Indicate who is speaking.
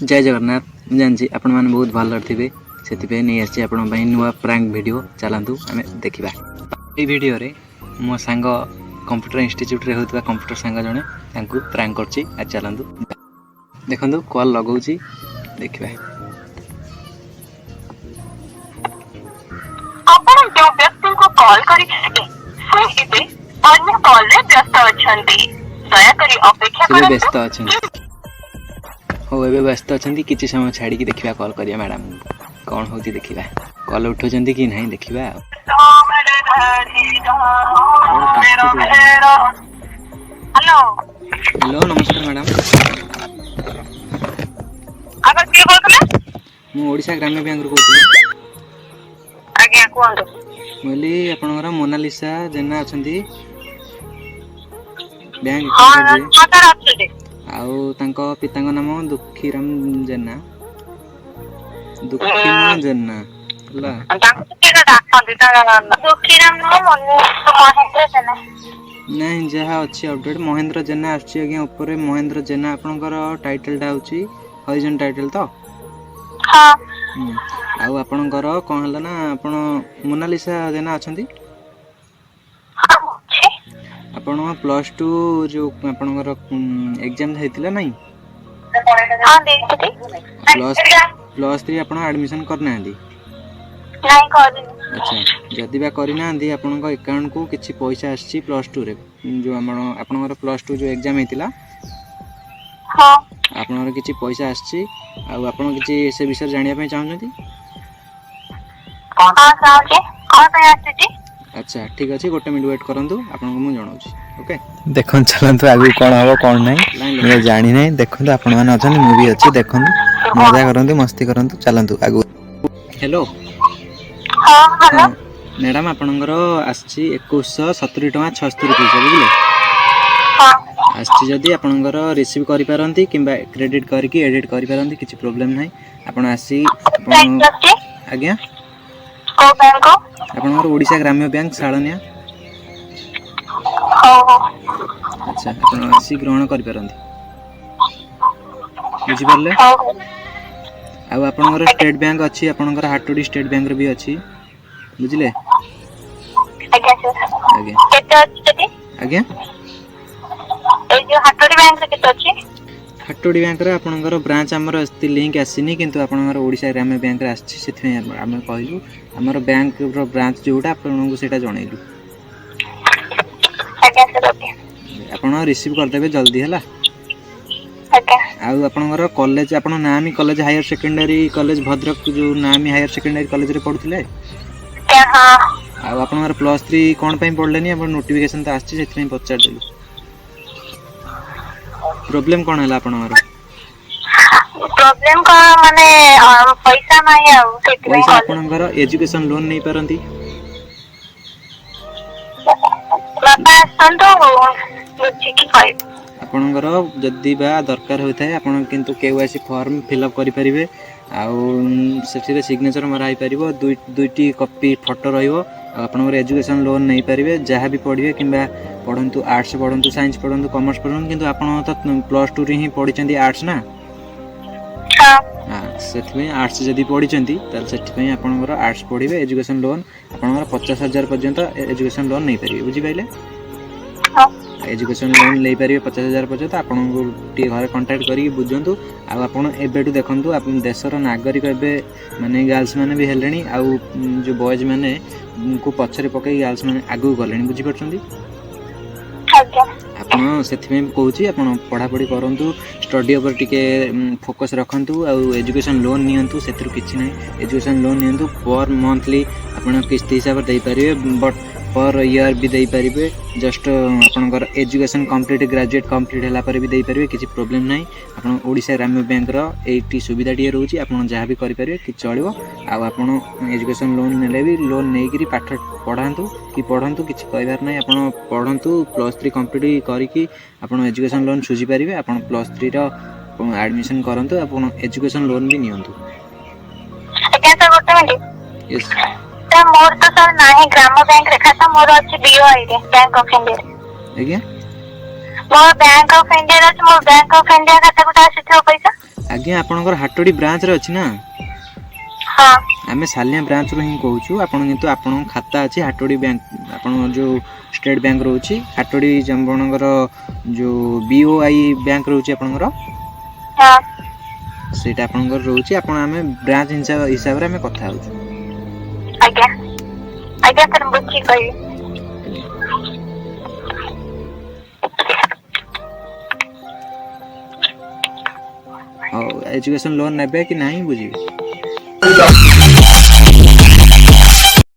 Speaker 1: ଜୟ ଜଗନ୍ନାଥ। ମୁଁ ଜାଣିଛି ଆପଣମାନେ ବହୁତ ଭଲରେ ଥିବେ, ସେଥିପାଇଁ ନେଇ ଆସିଛି ଆପଣଙ୍କ ପାଇଁ ନୂଆ ପ୍ରାଙ୍କ ଭିଡ଼ିଓ। ଚାଲନ୍ତୁ ଆମେ ଦେଖିବା। ଏଇ ଭିଡ଼ିଓରେ ମୋ ସାଙ୍ଗ କମ୍ପ୍ୟୁଟର ଇନଷ୍ଟିଚ୍ୟୁଟ୍ରେ ହେଉଥିବା କମ୍ପ୍ୟୁଟର ସାଙ୍ଗ ଜଣେ ତାଙ୍କୁ ପ୍ରାଙ୍କ କରୁଛି। ଆଉ ଚାଲନ୍ତୁ ଦେଖନ୍ତୁ, କଲ୍ ଲଗାଉଛି, ଦେଖିବା।
Speaker 2: ଆପଣ ଯେଉଁ ବ୍ୟକ୍ତିଙ୍କୁ କଲ୍ କରିଛନ୍ତି, ସେ ଏବେ ଅନ୍ୟ କଲରେ ବ୍ୟସ୍ତ ଅଛନ୍ତି। ଦୟାକରି ଅପେକ୍ଷା
Speaker 1: ସେ ଏବେ
Speaker 2: କରନ୍ତୁ।
Speaker 1: ବ୍ୟସ୍ତ ଅଛନ୍ତି। ହଉ, ଏବେ ବ୍ୟସ୍ତ ଅଛନ୍ତି, କିଛି ସମୟ ଛାଡ଼ିକି ଦେଖିବା, କଲ୍ କରିବା ମ୍ୟାଡ଼ାମ୍, କ'ଣ ହେଉଛି ଦେଖିବା, କଲ୍ ଉଠାଉଛନ୍ତି କି ନାହିଁ ଦେଖିବା। ଆଉ
Speaker 2: ହ୍ୟାଲୋ।
Speaker 1: ହ୍ୟାଲୋ, ନମସ୍କାର ମ୍ୟାଡ଼ାମ୍।
Speaker 2: ଆପଣ କିଏ କହୁଥିଲେ?
Speaker 1: ମୁଁ ଓଡ଼ିଶା ଗ୍ରାମ୍ୟ ବ୍ୟାଙ୍କରୁ କହୁଥିଲି।
Speaker 2: ଆଜ୍ଞା, କୁହନ୍ତୁ।
Speaker 1: ମୁଁ କହିଲି, ଆପଣଙ୍କର ମୋନାଲିସା ଜେନା ଅଛନ୍ତି ବ୍ୟାଙ୍କ
Speaker 2: ହଁ।
Speaker 1: ଆକାଉଣ୍ଟର ଯିଏ?
Speaker 2: ହଁ ସାର୍, ଅଛନ୍ତି।
Speaker 1: ଆଉ ତାଙ୍କ ପିତାଙ୍କ ନାମ ଦୁଃଖୀରାମ ଜେନା, ଦୁଃଖୀମ ଜେନା ହେଲା?
Speaker 2: ତାଙ୍କୁ ତ କିଏ ଡାକନ୍ତି ଦୁଃଖୀରାମ ନୁହଁ, ମହେନ୍ଦ୍ର ଜେନା।
Speaker 1: ନାଇଁ, ଯାହା ଅଛି ଅପଡ଼େଟ୍ ମହେନ୍ଦ୍ର ଜେନା ଆସୁଛି ଆଜ୍ଞା ଉପରେ। ମହେନ୍ଦ୍ର ଜେନା, ଆପଣଙ୍କର ଟାଇଟେଲଟା ହେଉଛି ହରିଜନ ଟାଇଟେଲ ତ?
Speaker 2: ହଁ।
Speaker 1: ହୁଁ। ଆଉ ଆପଣଙ୍କର କ'ଣ ହେଲା ନା, ଆପଣ ମୋନାଲିସା ଜେନା ଅଛନ୍ତି?
Speaker 2: ହଁ, ଅଛି।
Speaker 1: ଆପଣ +2 ଯେଉଁ ଆପଣଙ୍କର ଏକ୍ଜାମ୍ ହେଇଥିଲା ନାଇଁ?
Speaker 2: ହଁ, ଦେଇଥିଲି।
Speaker 1: +3 ଆପଣ ଆଡ଼ମିସନ୍ କରିନାହାନ୍ତି?
Speaker 2: ନାଇଁ, କରିନି।
Speaker 1: ଆଚ୍ଛା, ଯଦି ବା କରିନାହାନ୍ତି, ଆପଣଙ୍କ ଆକାଉଣ୍ଟକୁ କିଛି ପଇସା ଆସିଛି +2ରେ, ଯେଉଁ ଆମର ଆପଣଙ୍କର +2 ଯେଉଁ ଏକ୍ଜାମ୍ ହେଇଥିଲା।
Speaker 2: ହଁ।
Speaker 1: ଆପଣଙ୍କର କିଛି ପଇସା ଆସିଛି। ଆଉ ଆପଣ କିଛି ସେ ବିଷୟରେ ଜାଣିବା ପାଇଁ ଚାହୁଁଛନ୍ତି?
Speaker 2: ହଁ, ଚାହୁଁଛି। କଣ ପାଇଁ ଆସିଛି?
Speaker 1: ଆଚ୍ଛା, ଠିକ୍ ଅଛି, ଗୋଟେ ମିନିଟ୍ ୱେଟ୍ କରନ୍ତୁ, ଆପଣଙ୍କୁ ମୁଁ ଜଣାଉଛି। ଓକେ।
Speaker 3: ଦେଖନ୍ତୁ, ଚାଲନ୍ତୁ, ଆଗକୁ କ'ଣ ହେବ କ'ଣ ନାହିଁ
Speaker 1: ଲାଇନ୍
Speaker 3: ମୁଁ ଜାଣିନାହିଁ। ଦେଖନ୍ତୁ, ଆପଣମାନେ ଅଛନ୍ତି, ମୁଁ ବି ଅଛି, ଦେଖନ୍ତୁ, ମଜା କରନ୍ତୁ, ମସ୍ତି କରନ୍ତୁ। ଚାଲନ୍ତୁ ଆଗକୁ।
Speaker 1: ହ୍ୟାଲୋ।
Speaker 2: ହଁ, ହ୍ୟାଲୋ।
Speaker 1: ହଁ ମ୍ୟାଡ଼ାମ୍, ଆପଣଙ୍କର ଆସିଛି 2170 ଟଙ୍କା 76 ପଇସା, ବୁଝିଲେ?
Speaker 2: ହଁ।
Speaker 1: ଆସିଛି ଯଦି ଆପଣଙ୍କର ରିସିଭ୍ କରିପାରନ୍ତି କିମ୍ବା କ୍ରେଡ଼ିଟ୍ କରିକି ଏଡ଼ିଟ୍ କରିପାରନ୍ତି, କିଛି ପ୍ରୋବ୍ଲେମ୍ ନାହିଁ। ଆପଣ ଆସି ଆପଣ
Speaker 2: ବ୍ୟାଙ୍କ ଅଛି?
Speaker 1: ଆଜ୍ଞା?
Speaker 2: କୋଉ ବ୍ୟାଙ୍କ?
Speaker 1: ଆପଣଙ୍କର ଓଡ଼ିଶା ଗ୍ରାମ୍ୟ ବ୍ୟାଙ୍କ, ଶାଳନିଆ।
Speaker 2: ହଉ ହଉ।
Speaker 1: ଆଚ୍ଛା, ଆପଣ ଆସି ଗ୍ରହଣ କରିପାରନ୍ତି, ବୁଝିପାରିଲେ?
Speaker 2: ହଉ ହଉ।
Speaker 1: ଆଉ ଆପଣଙ୍କର ଷ୍ଟେଟ୍ ବ୍ୟାଙ୍କ ଅଛି, ଆପଣଙ୍କର ହାଟୋଡ଼ି ଷ୍ଟେଟ୍ ବ୍ୟାଙ୍କର ବି ଅଛି, ବୁଝିଲେ?
Speaker 2: ଆଜ୍ଞା ସାର୍।
Speaker 1: ଆଜ୍ଞା।
Speaker 2: କେତେ ଅଛି ସେଠି?
Speaker 1: ଆଜ୍ଞା?
Speaker 2: ଏଇ ଯୋଉ ହାଟୋଡି ବ୍ୟାଙ୍କରେ କେତେ ଅଛି?
Speaker 1: ହାଟୋଡ଼ି ବ୍ୟାଙ୍କର ଆପଣଙ୍କର ବ୍ରାଞ୍ଚ ଆମର ଏତେ ଲିଙ୍କ ଆସିନି, କିନ୍ତୁ ଆପଣଙ୍କର ଓଡ଼ିଶା ଗ୍ରାମ୍ୟ ବ୍ୟାଙ୍କରେ ଆସିଛି। ସେଥିପାଇଁ ଆମେ କହିଲୁ, ଆମର ବ୍ୟାଙ୍କର ବ୍ରାଞ୍ଚ ଯେଉଁଟା ଆପଣଙ୍କୁ ସେଇଟା ଜଣେଇଲୁ।
Speaker 2: ଆଜ୍ଞା ସାର୍, ଓକେ।
Speaker 1: ଆପଣ ରିସିଭ୍ କରିଦେବେ ଜଲ୍ଦି, ହେଲା?
Speaker 2: ଆଜ୍ଞା।
Speaker 1: ଆଉ ଆପଣଙ୍କର କଲେଜ, ଆପଣ ନାମୀ college, higher secondary college Bhadrak, ଯେଉଁ ନାମୀ ହାୟର ସେକେଣ୍ଡାରୀ କଲେଜରେ ପଢ଼ୁଥିଲେ?
Speaker 2: ଆଜ୍ଞା, ହଁ।
Speaker 1: ଆଉ ଆପଣଙ୍କର +3 କ'ଣ ପାଇଁ ପଢ଼ିଲେନି? ଆପଣ ନୋଟିଫିକେସନ୍ ତ ଆସିଛି, ସେଥିପାଇଁ ପଚାରିଦେଲୁ। ପ୍ରୋବ୍ଲେମ୍ କ'ଣ ହେଲା ଆପଣଙ୍କର?
Speaker 2: ପ୍ରୋବ୍ଲେମ କଣ ମାନେ, ପଇସା ନାହିଁ ଆଉ ସେଥିପାଇଁ।
Speaker 1: ପଇସା
Speaker 2: କଲି।
Speaker 1: ଆପଣଙ୍କର ଏଜୁକେସନ୍ ଲୋନ୍ ନେଇପାରନ୍ତି।
Speaker 2: ବାପା ଆସନ୍ତୁ, ବୁଝିକି କହିବି।
Speaker 1: ଆପଣଙ୍କର ଯଦି ବା ଦରକାର ହୋଇଥାଏ, ଆପଣ କିନ୍ତୁ କେୱାଇସି ଫର୍ମ ଫିଲ୍ଅପ୍ କରିପାରିବେ ଆଉ ସେଥିରେ ସିଗ୍ନେଚର୍ ମରା ହେଇପାରିବ, ଦୁଇ ଦୁଇଟି କପି ଫଟୋ ରହିବ। ଆଉ ଆପଣଙ୍କର ଏଜୁକେସନ୍ ଲୋନ୍ ନେଇପାରିବେ, ଯାହା ବି ପଢ଼ିବେ, କିମ୍ବା ପଢ଼ନ୍ତୁ, ଆର୍ଟ୍ସ ପଢ଼ନ୍ତୁ, ସାଇନ୍ସ ପଢ଼ନ୍ତୁ, କମର୍ସ ପଢ଼ନ୍ତୁ। କିନ୍ତୁ ଆପଣ ତ +2ରେ ହିଁ ପଢ଼ିଛନ୍ତି ଆର୍ଟ୍ସ ନା?
Speaker 2: ହଁ।
Speaker 1: ହଁ, ସେଥିପାଇଁ ଆର୍ଟ୍ସ ଯଦି ପଢ଼ିଛନ୍ତି, ତାହେଲେ ସେଥିପାଇଁ ଆପଣଙ୍କର ଆର୍ଟ୍ସ ପଢ଼ିବେ। ଏଜୁକେସନ୍ ଲୋନ୍ ଆପଣଙ୍କର 50,000 ପର୍ଯ୍ୟନ୍ତ ଏଜୁକେସନ୍ ଲୋନ୍ ନେଇପାରିବେ, ବୁଝିପାରିଲେ?
Speaker 2: ହଁ।
Speaker 1: ଏଜୁକେସନ୍ ଲୋନ୍ ନେଇପାରିବେ 50,000 ପର୍ଯ୍ୟନ୍ତ। ଆପଣଙ୍କୁ ଟିକେ ଘରେ କଣ୍ଟାକ୍ଟ କରିକି ବୁଝନ୍ତୁ। ଆଉ ଆପଣ ଏବେଠୁ ଦେଖନ୍ତୁ, ଆପଣ ଦେଶର ନାଗରିକ ଏବେ ମାନେ ଗାର୍ଲସ ମାନେ ବି ହେଲେଣି, ଆଉ ଯେଉଁ ବଏଜ୍ ମାନେ ଙ୍କୁ ପଛରେ ପକେଇ ଗାର୍ଲସ ମାନେ ଆଗକୁ ଗଲେଣି, ବୁଝିପାରୁଛନ୍ତି?
Speaker 2: ଆଜ୍ଞା।
Speaker 1: ଆପଣ ସେଥିପାଇଁ କହୁଛି, ଆପଣ ପଢ଼ାପଢ଼ି କରନ୍ତୁ, ଷ୍ଟଡି ଉପରେ ଟିକେ ଫୋକସ୍ ରଖନ୍ତୁ ଆଉ ଏଜୁକେସନ୍ ଲୋନ୍ ନିଅନ୍ତୁ। ସେଥିରୁ କିଛି ନାହିଁ। ଏଜୁକେସନ୍ ଲୋନ୍ ନିଅନ୍ତୁ, ପର୍ ମନ୍ଥଲି ଆପଣ କିସ୍ତି ହିସାବରେ ଦେଇପାରିବେ, ବଟ୍ ପର୍ ଇୟର୍ ବି ଦେଇପାରିବେ। ଜଷ୍ଟ ଆପଣଙ୍କର ଏଜୁକେସନ୍ କମ୍ପ୍ଲିଟ୍, ଗ୍ରାଜୁଏଟ୍ କମ୍ପ୍ଲିଟ୍ ହେଲା ପରେ ବି ଦେଇପାରିବେ, କିଛି ପ୍ରୋବ୍ଲେମ୍ ନାହିଁ। ଆପଣ ଓଡ଼ିଶା ଗ୍ରାମ୍ୟ ବ୍ୟାଙ୍କର ଏଇଠି ସୁବିଧା ଟିକେ ରହୁଛି। ଆପଣ ଯାହା ବି କରିପାରିବେ କି ଚଳିବ। ଆଉ ଆପଣ ଏଜୁକେସନ୍ ଲୋନ୍ ନେଲେ ବି ଲୋନ୍ ନେଇକରି ପାଠ ପଢ଼ାନ୍ତୁ କି ପଢ଼ନ୍ତୁ, କିଛି କହିବାର ନାହିଁ। ଆପଣ ପଢ଼ନ୍ତୁ, +3 କମ୍ପ୍ଲିଟ୍ କରିକି ଆପଣ ଏଜୁକେସନ୍ ଲୋନ୍ ସୁଝିପାରିବେ। ଆପଣ +3ର ଆଡ଼ମିସନ୍ କରନ୍ତୁ, ଆପଣ ଏଜୁକେସନ୍ ଲୋନ୍ ବି ନିଅନ୍ତୁ।
Speaker 2: ଆଜ୍ଞା ସାର୍, ଗୋଟେ ମିନିଟ୍।
Speaker 1: ୟେସ୍।
Speaker 2: ସାର୍, ମୋର ତ ସାର୍ ନାହିଁ ଗ୍ରାମ ବ୍ୟାଙ୍କରେ ଖାତା, ମୋର ଅଛି ବିଓଆଇ ରେ, ବ୍ୟାଙ୍କ ଅଫ୍ ଇଣ୍ଡିଆରେ।
Speaker 1: ଆଜ୍ଞା?
Speaker 2: ମୋର ବ୍ୟାଙ୍କ ଅଫ୍ ଇଣ୍ଡିଆରେ ଅଛି, ମୋ ବ୍ୟାଙ୍କ ଅଫ୍ ଇଣ୍ଡିଆ ଖାତାକୁ ତ ଆସିଥିବ ପଇସା।
Speaker 1: ଆଜ୍ଞା, ଆପଣଙ୍କର ହାଟଡି ବ୍ରାଞ୍ଚରେ ଅଛି ନା?
Speaker 2: ହଁ।
Speaker 1: ଆମେ ସାଲିଆ ବ୍ରାଞ୍ଚରୁ ହିଁ କହୁଛୁ ଆପଣ, କିନ୍ତୁ ଆପଣଙ୍କ ଖାତା ଅଛି ହାଟଡି ବ୍ୟାଙ୍କ, ଆପଣଙ୍କ ଯେଉଁ ଷ୍ଟେଟ୍ ବ୍ୟାଙ୍କ ରହୁଛି ହାଟଡି, ଆପଣଙ୍କର ଯେଉଁ BOI bank ରହୁଛି ଆପଣଙ୍କର।
Speaker 2: ହଁ।
Speaker 1: ସେଇଟା ଆପଣଙ୍କର ରହୁଛି। ଆପଣ ଆମେ ବ୍ରାଞ୍ଚ ହିସାବରେ ଆମେ କଥା ହେଉଛୁ।
Speaker 2: ଆଜ୍ଞା ଆଜ୍ଞା ସାର୍, ମୁଁ ବୁଝିକି କହିବି।
Speaker 1: ହଉ, ଏଜୁକେସନ୍ ଲୋନ୍ ନେବେ କି ନାହିଁ ବୁଝିବେ।